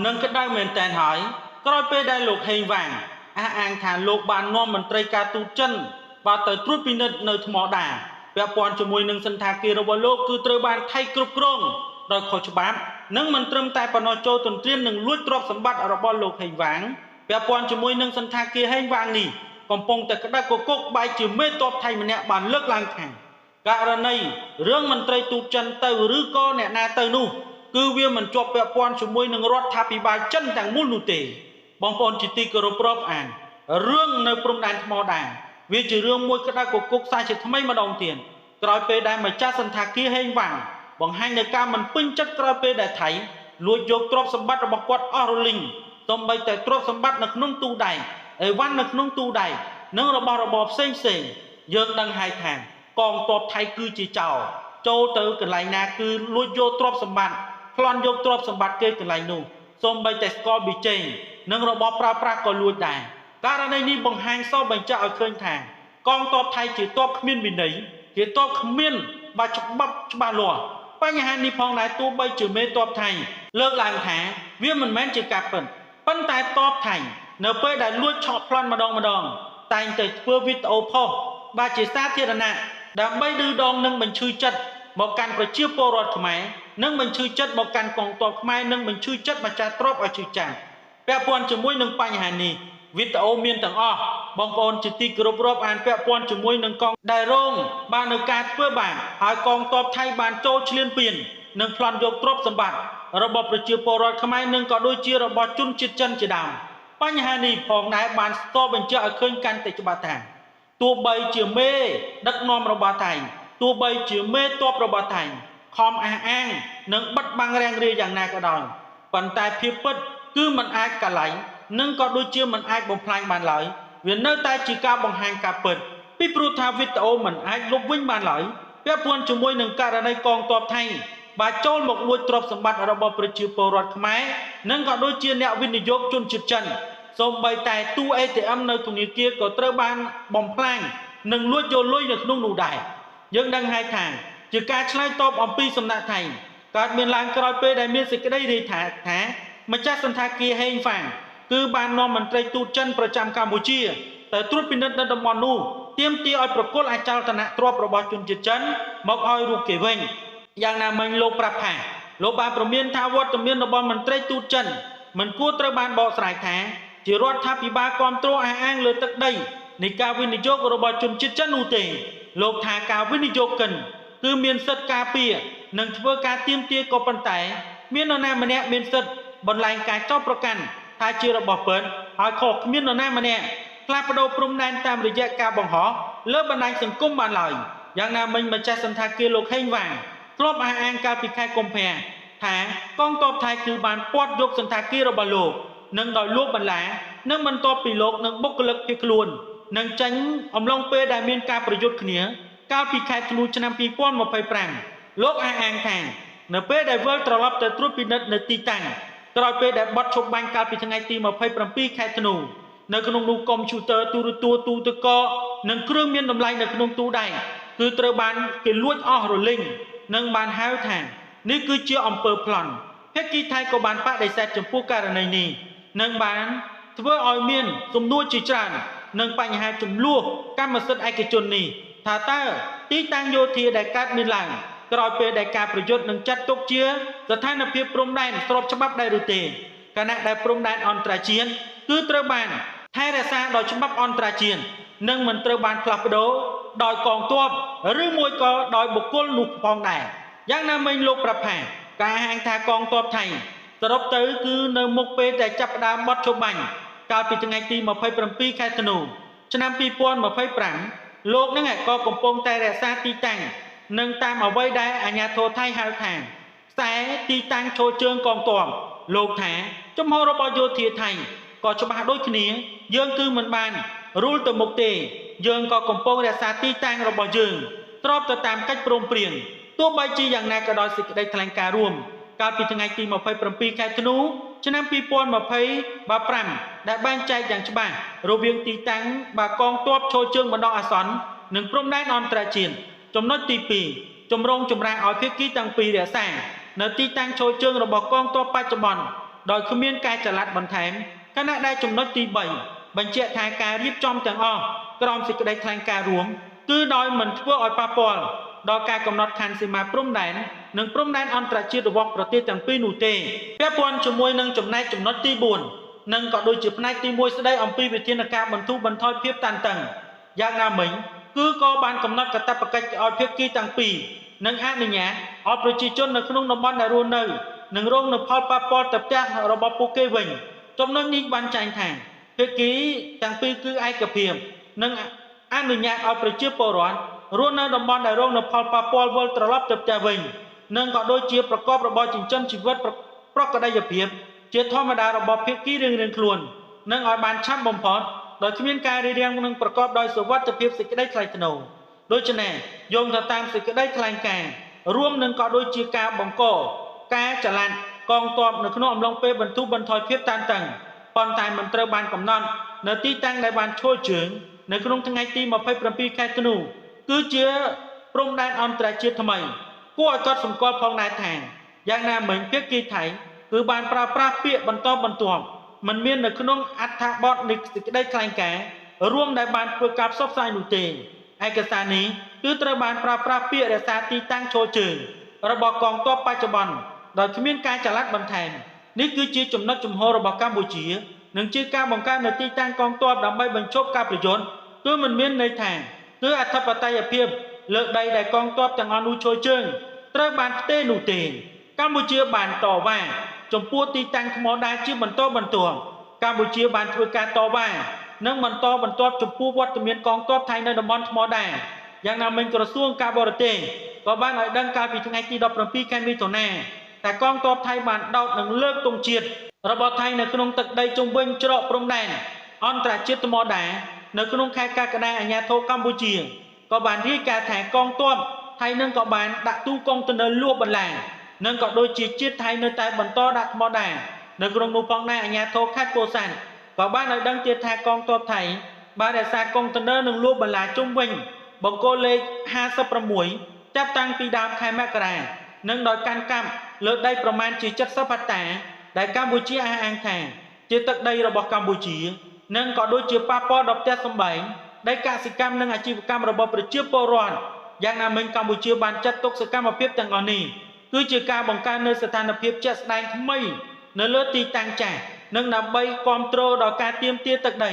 នឹងក្តៅមែនតែនហើយក្រោយពេលដែលលោកហេងវ៉ាងអះអាងថាលោកបាននាំមន្ត្រីការទូតចិនបាទទៅត្រួតពិនិត្យនៅថ្មដាពាក់ព័ន្ធជាមួយនឹងសន្តាគាររបស់លោកគឺត្រូវបានថៃគ្រប់គ្រងដោយខុសច្បាប់និងមិនត្រឹមតែប៉ុណ្ណោះចូលទន្ទ្រាននិងលួចទ្រព្យសម្បត្តិរបស់លោកហេងវ៉ាងពាក់ព័ន្ធជាមួយនឹងសន្តាគារហេងវ៉ាងនេះកំពុងតែក្តៅកគុកបែកជាមេតបថៃម្នាក់បានលើកឡើងថាករណីរឿងមន្ត្រីទូតចិនទៅឬក៏អ្នកណាទៅនោះគឺវាមិនជាប់ពាក់ព័ន្ធជាមួយនឹងរដ្ឋាភិបាលចិនទាំងមូលនោះទេបងប្អូនជាទីគោរពរាប់អានរឿងនៅព្រំដែនថ្មដាវាជារឿងមួយក្តៅកគុកសាជាថ្មីម្ដងទៀតក្រោយពេលដែលម្ចាស់សន្តាគារហេងវ៉ាងបង្ហាញនៅការមិនពេញចិត្តក្រោយពេលដែលថៃលួចយកទ្រព្យសម្បត្តិរបស់គាត់អស់រលីងសូម្បីតែទ្រព្យសម្បត្តិនៅក្នុងទូដែកអីវ៉ាន់នៅក្នុងទូដែកនិងរបស់របរផ្សេងផ្សេងយើងដឹងហើយថាកងទ័ពថៃគឺជាចោរចូលទៅកន្លែងណាគឺលួចយកទ្រព្យសម្បត្តិប្លន់យកទ្រព្យសម្បត្តិគេកន្លែងនោះសូម្បីតែស្ករប៊ីចេងនិងរបរប្រើប្រាស់ក៏លួចដែរករណីនេះបង្ហាញសបញ្ជាក់ឲ្យឃើញថាកងទ័ពថៃជាទ័ពគ្មានវិន័យជាទ័ពគ្មានបាច្បាប់ច្បាស់លាស់បញ្ហានេះផងដែរទោះបីជាមេទ័ពថៃលើកឡើងថាវាមិនមែនជាការពិតប៉ុន្តែទ័ពថៃនៅពេលដែលលួចឆក់ប្លន់ម្ដងម្ដងតែងតែធ្វើវីដេអូផុសបាទជាសាធារណៈដើម្បីឌឺដងនិងបញ្ឈឺចិត្តមកកាន់ប្រជាពលរដ្ឋខ្មែរនិងបញ្ឈឺចិត្តមកកាន់កងទ័ពខ្មែរនិងបញ្ឈឺចិត្តម្ចាស់ទ្រព្យឲ្យឈឺចាំពាក់ព័ន្ធជាមួយនឹងបញ្ហានេះវីដេអូមានទាំងអស់បងប្អូនជាទីគោរពរាប់អានពាក់ព័ន្ធជាមួយនឹងកងដែលរងបាននៅការធ្វើបាបហើយកងទ័ពថៃបានចូលឈ្លានពាននិងប្លន់យកទ្រព្យសម្បត្តិរបស់ប្រជាពលរដ្ឋខ្មែរនិងក៏ដូចជារបស់ជនជាតិចិនជាដើមបញ្ហានេះផងដែរបានស្ទបញ្ជាក់ឲ្យឃើញកាន់តែច្បាស់ថាទោះបីជាមេដឹកនាំរបស់ថៃទោះបីជាមេទ័ពរបស់ថៃខំអះអាងនិងបិទបាំងរាំងរាយយ៉ាងណាក៏ដោយប៉ុន្តែភាពពិតគឺមិនអាចកាឡៃនិងក៏ដូចជាមិនអាចបំផ្លាញបានឡើយវានៅតែជាការបង្ហាញការពិតពីព្រោះថាវីដេអូមិនអាចលុបវិញបានឡើយពាក់ព័ន្ធជាមួយនឹងករណីកងទ័ពថៃបាទចូលមកលួចទ្រព្យសម្បត្តិរបស់ប្រជាពលរដ្ឋខ្មែរនិងក៏ដូចជាអ្នកវិនិយោគជនជាតិចិនសូម្បីតែទូ ATM នៅធនាគារក៏ត្រូវបានបំផ្លាញនិងលួចយកលុយនៅក្នុងនោះដែរយើងដឹងហើយថាជាការឆ្លើយតបអំពីសំណាក់ថៃកើតមានឡើងក្រោយពេលដែលមានសេចក្តីរាយថាម្ចាស់សន្តាគារហេងហ្វាងគឺបាននាំមន្ត្រីទូតចិនប្រចាំកម្ពុជាទៅត្រួតពិនិត្យនៅតំបន់នោះទាមទារឲ្យប្រគល់អចលនទ្រព្យរបស់ជនជាតិចិនមកឲ្យរូបគេវិញយ៉ាងណាមិញលោកប្រាប់ថាលោកបានព្រមានថាវត្តមានរបស់មន្ត្រីទូតចិនមិនគួរត្រូវបានបកស្រាយថាជារដ្ឋាភិបាលគ្រប់គ្រងអះអាងលើទឹកដីនៃការវិនិយោគរបស់ជនជាតិចិននោះទេលោកថាការវិនិយោគិនគឺមានសិទ្ធិការពារនិងធ្វើការទាមទារក៏ប៉ុន្តែមាននរណាម្នាក់មានសិទ្ធិបន្លែងការចោទប្រកាន់ថាជារបស់ពិតហើយខុសគ្មាននរណាម្នាក់ផ្លាស់ប្ដូរព្រំដែនតាមរយៈការបង្ហោះលើបណ្ដាញសង្គមបានឡើយយ៉ាងណាមិញម្ចាស់សន្តាគារលោកហេងវ៉ាងធ្លាប់អះអាងកាលពីខែកុម្ភៈថាកងទ័ពថៃគឺបានពាត់យកសន្តាគាររបស់លោកនិងដោយលោកបន្លានិងបន្ទាប់ពីលោកនិងបុគ្គលិកភៀសខ្លួននិងចេញអំឡុងពេលដែលមានការប្រយុទ្ធគ្នាកាលពីខែធ្នូឆ្នាំ2025លោកអះអាងថានៅពេលដែលវិលត្រឡប់ទៅត្រួតពិនិត្យនៅទីតាំងក្រោយពេលដែលបត់ឈប់បាញ់កាលពីថ្ងៃទី27ខែធ្នូនៅក្នុងនោះកុំព្យូទ័រទូរទស្សន៍ទូទឹកកកនិងគ្រឿងមានតម្លៃនៅក្នុងទូដែកគឺត្រូវបានគេលួចអស់រលីងនិងបានហៅថានេះគឺជាអំពើប្លន់ភាគីថៃក៏បានបដិសេធចំពោះករណីនេះនិងបានធ្វើឲ្យមានសំណួរជាច្រើននិងបញ្ហាចំនួនកម្មសិទ្ធិឯកជននេះថាតើទីតាំងយោធាដែលកើតមានឡើងក្រោយពេលដែលការប្រយុទ្ធនឹងចាត់ទុកជាស្ថានភាពព្រំដែនស្របច្បាប់ដែរឬទេខណៈដែលព្រំដែនអន្តរជាតិគឺត្រូវបានថែរក្សាដោយច្បាប់អន្តរជាតិនិងមិនត្រូវបានផ្លាស់ប្ដូរដោយកងទ័ពឬមួយក៏ដោយបុគ្គលនោះផងដែរយ៉ាងណាមិញលោកប្រាប់ថាការហាងថាកងទ័ពថៃសរុបទៅគឺនៅមុខពេលដែលចាប់ផ្ដើមបត់ឈប់បាញ់កាលពីថ្ងៃទី27ខែធ្នូឆ្នាំ2025លោកនឹងក៏កំពុងតែរក្សាទីតាំងនិងតាមអ្វីដែលអាជ្ញាធរថៃហៅថាខ្សែទីតាំងឈរជើងកងទ័ពលោកថាជំហររបស់យោធាថៃក៏ច្បាស់ដូចគ្នាយើងគឺមិនបានរុលទៅមុខទេយើងក៏កំពុងរក្សាទីតាំងរបស់យើងស្របទៅតាមកិច្ចព្រមព្រៀងទោះបីជាយ៉ាងណាក៏ដោយសេចក្តីថ្លែងការណ៍រួមកាលពីថ្ងៃទី27ខែធ្នូឆ្នាំ2025ដែលបែងចែកយ៉ាងច្បាស់រវាងទីតាំងបាកងទ័ពឈរជើងបណ្ដោះអាសន្ននិងព្រំដែនអន្តរជាតិចំណុចទី2ជំរងចម្រាស់ឲ្យភាគីទាំងពីររក្សានៅទីតាំងឈរជើងរបស់កងទ័ពបច្ចុប្បន្ន ដោយគ្មានការចល័តបន្ថែមខណៈដែលចំណុចទី3បញ្ជាក់ថាការរៀបចំទាំងអស់ក្រោមសេចក្តីថ្លែងការណ៍រួមគឺដោយមិនធ្វើឲ្យប៉ះពាល់ដល់ការកំណត់ខណ្ឌសីមាព្រំដែននិងព្រំដែនអន្តរជាតិរបស់ប្រទេសទាំងពីរនោះទេពាក់ព័ន្ធជាមួយនឹងចំណែកចំណុចទី4និងក៏ដូចជាផ្នែកទី1ស្ដីអំពីវិធានការបន្ធូរបន្ថយភាពតានតឹងយ៉ាងណាមិញគឺក៏បានកំណត់កាតព្វកិច្ចឲ្យភាគីទាំងពីរនិងអនុញ្ញាតឲ្យប្រជាជននៅក្នុងតំបន់ដែលរស់នៅនិងរងនូវផលប៉ះពាល់ទៅផ្ទះរបស់ពួកគេវិញចំណុចនេះបានចែងថាភាគីទាំងពីរគឺឯកភាពនិងអនុញ្ញាតឲ្យប្រជាពលរដ្ឋរស់នៅតំបន់ដែលរងនូវផលប៉ះពាល់វិលត្រឡប់ទៅផ្ទះវិញនិងក៏ដូចជាប្រកបរបរចិញ្ចឹមជីវិតប្រក្រតីភាពជាធម្មតារបស់ភាគីរៀងៗខ្លួននិងឲ្យបានឆាប់បំផុតដោយគ្មានការរារាំងនិងប្រកបដោយសុវត្ថិភាពសេចក្តីថ្លៃថ្នូរដូច្នេះយោងទៅតាមសេចក្តីថ្លែងការណ៍រួមនឹងក៏ដូចជាការបង្កការចល័តកងទ័ពនៅក្នុងអំឡុងពេលបន្ធូរបន្ថយភាពតានតឹងប៉ុន្តែមិនត្រូវបានកំណត់នៅទីតាំងដែលបានឈរជើងនៅក្នុងថ្ងៃទី27ខែធ្នូគឺជាព្រំដែនអន្តរជាតិថ្មីគួរឲ្យកត់សម្គាល់ផងដែរថាយ៉ាងណាមិញភាគីថៃគឺបានប្រើប្រាស់ពាក្យបន្តបន្ទាប់មិនមាននៅក្នុងអត្ថបទនៃសេចក្តីថ្លែងការណ៍រួមដែលបានធ្វើការផ្សព្វផ្សាយនោះទេឯកសារនេះគឺត្រូវបានប្រើប្រាស់ពាក្យរក្សាទីតាំងឈរជើងរបស់កងទ័ពបច្ចុប្បន្នដោយគ្មានការចល័តបន្ថែមនេះគឺជាចំណុចជំហររបស់កម្ពុជានិងជាការបង្កើតនៅទីតាំងកងទ័ពដើម្បីបញ្ឈប់ការប្រយុទ្ធគឺមិនមានន័យថាគឺអធិបតេយ្យភាពលើដីដែលកងទ័ពទាំងអស់នោះឈរជើងត្រូវបានផ្ទេរនោះទេកម្ពុជាបានតវ៉ាចំពោះទីតាំងថ្មដាជាបន្តបន្ទាប់កម្ពុជាបានធ្វើការតវ៉ានិងបន្តបន្ទាប់ចំពោះវត្តមានកងទ័ពថៃនៅតំបន់ថ្មដាយ៉ាងណាមិញក្រសួងការបរទេសក៏បានឲ្យដឹងកាលពីថ្ងៃទី17ខែមិថុនាតែកងទ័ពថៃបានដោតនិងលើកទង់ជាតិរបស់ថៃនៅក្នុងទឹកដីជុំវិញច្រកព្រំដែនអន្តរជាតិថ្មដានៅក្នុងខែកក្កដាអាជ្ញាធរកម្ពុជាក៏បានរាយការណ៍ថាកងទ័ពថៃនឹងក៏បានដាក់ទូកុងតឺន័រលួសបន្លានិងក៏ដូចជាជាតិថៃនៅតែបន្តដាក់ថ្មដានៅក្នុងនោះផងដែរអាជ្ញាធរខេត្តពោធិ៍សាត់ក៏បានឲ្យដឹងទៀតថាកងទ័ពថៃបានរក្សាកុងតឺន័រនិងលួសបន្លាជុំវិញបង្គោលលេខ56ចាប់តាំងពីដើមខែមករានិងដោយកាន់កាប់លើដីប្រមាណជា70ហិកតាដែលកម្ពុជាអះអាងថាជាទឹកដីរបស់កម្ពុជានិងក៏ដូចជាប៉ះពាល់ដល់ផ្ទះសម្បែងដីកសិកម្មនិងអាជីវកម្មរបស់ប្រជាពលរដ្ឋយ៉ាងណាមិញកម្ពុជាបានចាត់ទុកសកម្មភាពទាំងអស់នេះគឺជាការបង្កើននូវស្ថានភាពជាក់ស្ដែងថ្មីនៅលើទីតាំងចាស់និងដើម្បីគ្រប់គ្រងដល់ការទាមទារទឹកដី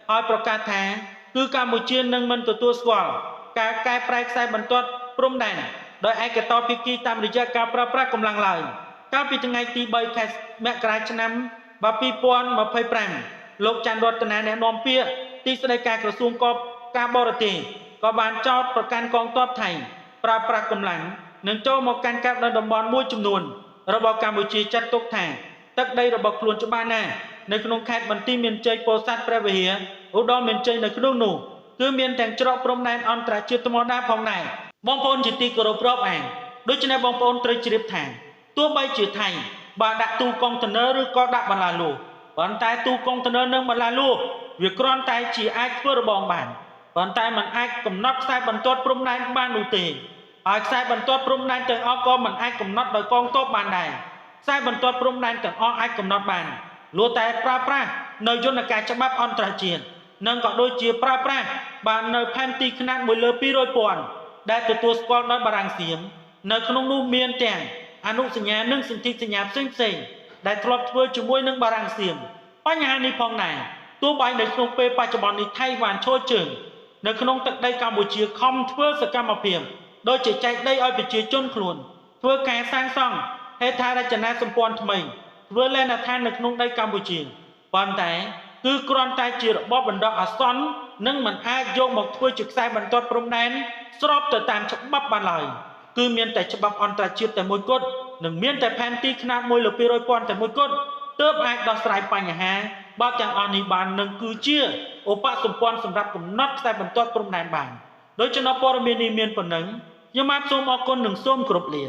ហើយប្រកាសថាគឺកម្ពុជានឹងមិនទទួលស្គាល់ការកែប្រែខ្សែបន្ទាត់ព្រំដែនដោយឯកតោភាគីតាមរយៈការប្រើប្រាស់កម្លាំងឡើយកាលពីថ្ងៃទី3ខែមករាឆ្នាំ2025លោកច័ន្ទរតនាអ្នកនាំពាក្យទីស្តីការក្រសួងការបរទេសក៏បានចោទប្រកាន់កងទ័ពថៃប្រើប្រាស់កម្លាំងនិងចូលមកកាន់កាប់នៅតំបន់មួយចំនួនរបស់កម្ពុជាចាត់ទុកថាទឹកដីរបស់ខ្លួនច្បាស់ណាស់នៅក្នុងខេត្តបន្ទាយមានជ័យពោធិ៍សាត់ព្រះវិហារឧត្តរមានជ័យនៅក្នុងនោះគឺមានទាំងច្រកព្រំដែនអន្តរជាតិថ្មដាផងដែរបងប្អូនជាទីគោរពរាប់អានដូច្នេះបងប្អូនត្រូវជ្រាបថាទោះបីជាថៃបានដាក់ទូកុងតឺន័រឬក៏ដាក់បន្លាលួសប៉ុន្តែទូកុងតឺន័រនិងបន្លាលួសវាគ្រាន់តែជាអាចធ្វើរបងបានប៉ុន្តែมันអាចកំណត់ខ្សែបន្ទាត់ព្រំដែនបាននោះទេហើយខ្សែបន្ទាត់ព្រំដែនទាំងអស់ក៏មិនអាចកំណត់ដោយកងទ័ពបានដែរខ្សែបន្ទាត់ព្រំដែនទាំងអស់អាចកំណត់បានលុះតែប្រើប្រាស់នៅយន្តការច្បាប់អន្តរជាតិនិងក៏ដូចជាប្រើប្រាស់បាននៅផែនទីខ្នាត1លើ200ពាន់ដែលទទួលស្គាល់ដោយបារាំងសៀមនៅក្នុងនោះមានទាំងអនុសញ្ញានិងសន្ធិសញ្ញាផ្សេងៗដែលធ្លាប់ធ្វើជាមួយនឹងបារាំងសៀមបញ្ហានេះផងដែរទោះបីនៅក្នុងពេលបច្ចុប្បន្ននេះថៃបានឈរជើងនៅក្នុងទឹកដីកម្ពុជាខំធ្វើសកម្មភាពដូចជាចែកដីឲ្យប្រជាជនខ្លួនធ្វើការសាងសង់ហេដ្ឋារចនាសម្ព័ន្ធថ្មីធ្វើលេណដ្ឋាននៅក្នុងដីកម្ពុជាប៉ុន្តែគឺគ្រាន់តែជារបបបណ្ដោះអាសន្ននិងមិនអាចយកមកធ្វើជាខ្សែបន្ទាត់ព្រំដែនស្របទៅតាមច្បាប់បានឡើយគឺមានតែច្បាប់អន្តរជាតិតែមួយគត់និងមានតែផែនទីខ្នាត1លើ200ពាន់តែមួយគត់ទើបអាចដោះស្រាយបញ្ហាបើទាំងអស់នេះបាននឹងគឺជាឧបសម្ព័ន្ធសម្រាប់កំណត់ខ្សែបន្ទាត់ព្រំដែនបានដូច្នេះព័ត៌មាននេះមានប៉ុណ្ណឹងខ្ញុំបាទសូមអរគុណនិងសូមគោរពលា